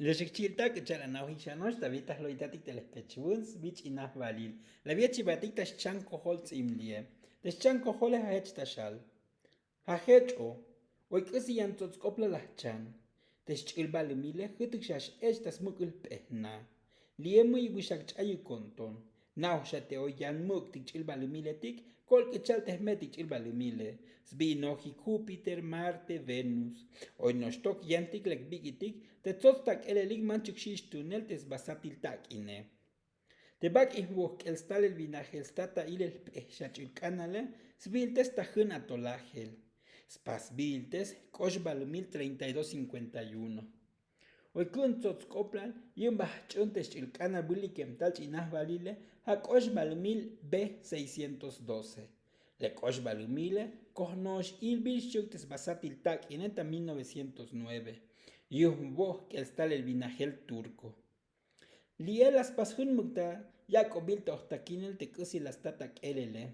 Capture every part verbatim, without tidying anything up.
Li xik chi'iltak cha'al anajojik xa no'ox ta vital lo'iltatik te lejpech vun svich'inajvalil. La viechivatik ta xchan kojol ts'imlie. Te xchan kojole ja' jech ta xal. Ja' jech'o. Oy k'usi yan tsots k'oplal laj chan. Te xch'il valumile jutuk xa x'ech' ta smuk'ul p'ejna. Li'e mu'yuk vixak ch'ayuk ko'nton. Na'oj xa te oy yan muk' tik ch'il valumiletik. Kol k'u cha'al te jme' tik ch'il valumile. Svi'inojik júpiter, marte, venus. Oy noxtok yantik lek vik'itik te tsots ta k'elelik manchuk xi' xtunel te svasatil tak'ine. Te vak'ij voj k'el stalel vinajel sta ta ilel jp'ej xach'ul k'anale. Svi'iltes ta jun atolajel. Spas svi'iltes k'ox valumil treinta y dos cincuenta y uno. Oy ku'un tsots k'oplal yu'un bajch'un te xch'il k'anal vulik em tal ch'inajvalile. Ja' k'ox valumil b seiscientos doce. Le k'ox valumile koj no'ox ilvil xchi'uk te svasatil tak'ine ta mil novecientos nueve. Yu'un voj k'el stalel vinajel turko. Li'e la spas jun muk' ta yak'obil ta ojtakinel te k'usi la sta ta k'elele.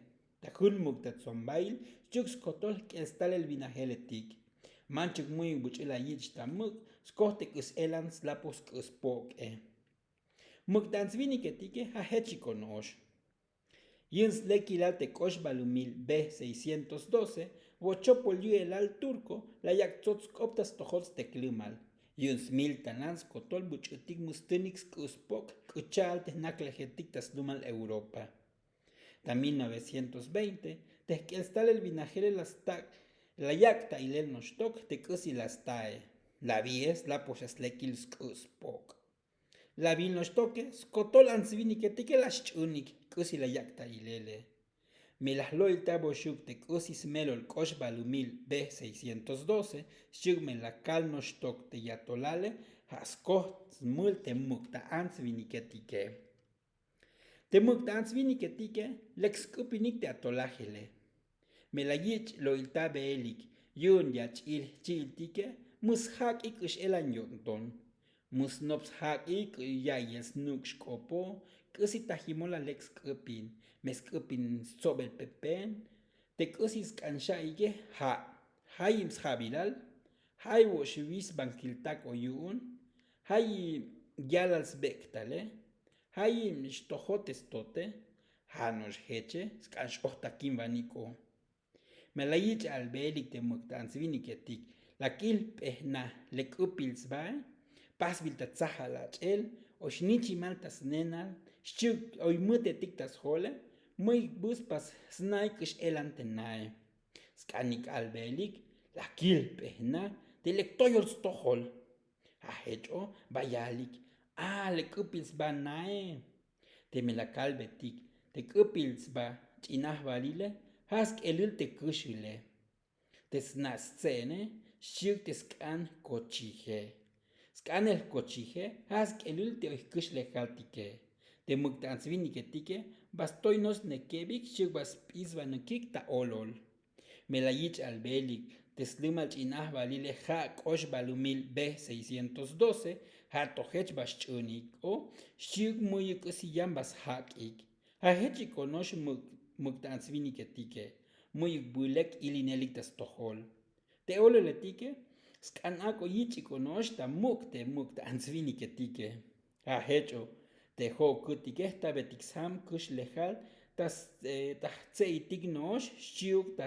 Ta jun muk' ta tsombail xchi'uk skotol jk'el stalel vinajeletik. Manchuk mu'yuk buch'ul la yich' ta muk' skoj te k'us elan slapoj sk'u spok'e. Muk' ta ants viniketike ja' jechiko no'ox. Yu'un slekilal te k'ox valumil b seiscientos doce. Vochopol yu'elal turko la yak' tsots k'op ta stojol steklumal. Yu'un smiltanan skotol buch'utik mu stunik sk'u spok' k'u cha'al te jnaklejetik ta slumal europa. Ta mil novecientos veinte te jk'el stalel vinajele la stak' la yak' ta ilel noxtok te k'usi la stae. La vie slapoj xa slekil sk'u spok'. La vil noxtoke skotol ants viniketike la xch'unik k'usi la yak' ta ilele. Me laj lo'iltavoxuk te k'usi smelol k'ox valumil b seiscientos doce. Xchi'uk me la kal noxtok te yatolale ja' skoj smul te muk' ta ants viniketike. Te muk' ta ants viniketike lek sk'upinik te atolajele. Me la yich' lo'iltaveelik yu'un yach'il jchi'iltike. Mu sjak'ik k'u x'elan yo'nton. Mu snop sjak'ik k'u ya'iyel snuk' xk'opo. K'usi tajimol la lek sk'upin me sk'upin stsobel pepen. Te k'usi sk'an xa'ike ja' jayib sjabilal. Jayib vo' xvis bankiltak o yu'un. Jayib yalal sbek'tale. Jayib xtojot te stote. Ja' no'ox jeche sk'an x'ojtakin vanik'o. Me la yich' albeelik te muk' ta ants viniketik la k'il jp'ejna le k'upil svae. Pasbil ta tsajal ach'el oy xnichimal ta snenal xchi'uk oy mutetik ta sjole. Mu'yuk bu spas snaik k'u x'elan te nae. Sk'anik albeelik la kil jp'ejna te lek toyol stojol. Ja' jech'o va yalik a le k'upil sva nae. Teme la kalbetik te k'upil sva ch'inajvalile ja' sk'elul te kuxule. Te sna' stse'ene xchi'uk te sk'an jkochije. Sk'anel jkochije ja' sk'elul te oy jkuxlejaltike. Te muk' ta ants viniketike va stoy no'ox snekebik xchi'uk va sp'isvanukik ta olol. Me la yich' albeelik te slumal ch'inajvalile ja' k'ox valumil b seiscientos doce. Ja' to jech va xch'unik o xchi'uk mu'yuk k'usi yan va sjak'ik. Ja' jechiko no'ox muk' ta ants viniketike. Mu'yuk bu lek ilinelik ta stojol. Te ololetike sk'an ak'o yich'iko no'ox ta muk' te muk' ta ants viniketike. Ja' jech'o te jo'okutike jtabetik sjam kuxlejal ta jtse'itik no'ox xchi'uk ta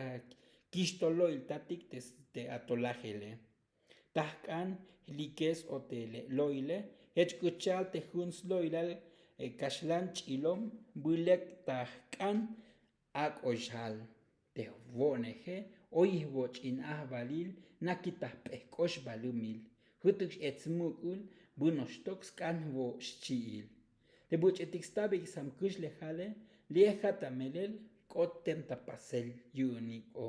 kixtol lo'iltatik te atolajele. Ta jk'an jlikes o te le lo'ile jech k'u cha'al te jun slo'ilal kaxlan ch'ilom. Bulek ta jk'an ak'o xal te jvo'neje oy jvoch'in ajvalil. Nakil ta jp'ej k'ox valumil jutuk x'et smuk'ul. Bu noxtok sk'an jvo' xchi'il te buch'utik stabeik sam kuxlejale. Li'e ja' ta melel k'ot tem ta pasel yu'unik o.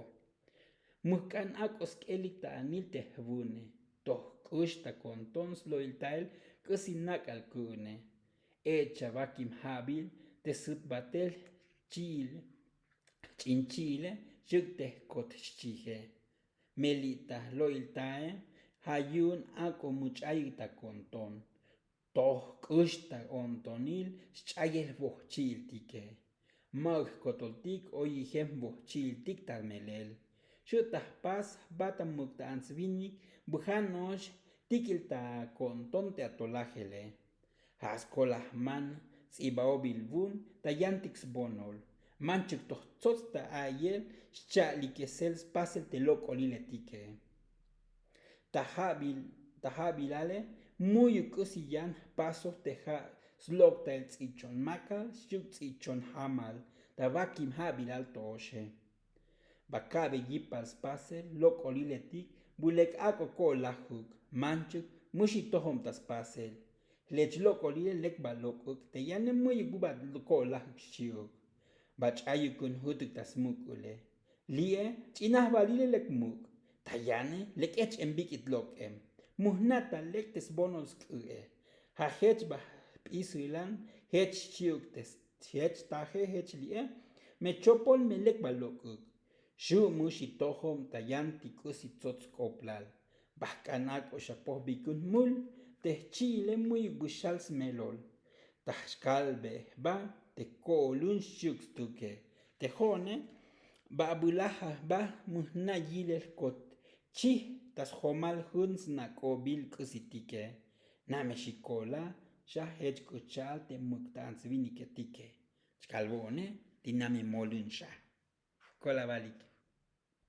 Mu jk'an ak'o sk'elik ta anil te jvune toj k'ux ta ko'nton slo'iltael. K'usi nak'al ku'une e' chava kim ja'bil te sut batel jchi'ile jch'in chi'ile xchi'uk te jkot xchije. Me li' ta jlo'iltae ja' yu'un ak'o mu ch'ayik ta ko'nton toj k'ux ta o'ntonil xch'ayel jvojchi'iltike. Ma'uk jkotoltik oy yijem jvojchi'iltik ta melel. Xu' ta jpas jba ta muk' ta ants vinik bu ja' no'ox Tik'il ta ko'nton te atolajele. Ja' skolaj man ts'ibaobil vun ta yantik sbonol. Manchuk toj tsots ta a'yel xcha'likesel spasel te lok'oliletike. Ta ja'bilale mu'yuk k'usi yan jpasoj te ja' slok'tail ts'i'chon makal xchi'uk ts'i'chon jamal ta vakib ja'bilal to'oxe. Ba ka'be yipal spasel lok'oliletik bu lek ak'o ko'olajuk manchuk mu xitojob ta spasel. Jlech lok'olile lek ba lok'uk te yane mu'yuk bu ba ko'olajuk xchi'uk. Ba ch'ayukun jutuk ta smuk'ule. Li'e ch'inajvalile lek muk'. Ta yane lek ech'em bik'it lok'em. Mu jna' ta lek te sbonol sk'u'e. Ja' jech ba jp'iswilan jech xchi'uk te jech taje jech li'e. Me chopol me lek ba lok'uk. Xu' mu xitojob ta yantik k'usi tsots sk'oplal. Ba jk'an ak'o xapojbikun jmul te jchi'ile mu'yuk bu xal smelol. Ta xkalbe jba te ko'olun xchi'uk stuke. Te jo'one ba abulaj ajba mu jna' yilel kot chij ta sjomal jun snak'obil k'usitike. Na' me xiko'ola xa jech k'u cha'al te muk ta ants viniketike. Chkal vo'one ti na' me molun xa. Ko'ola valik.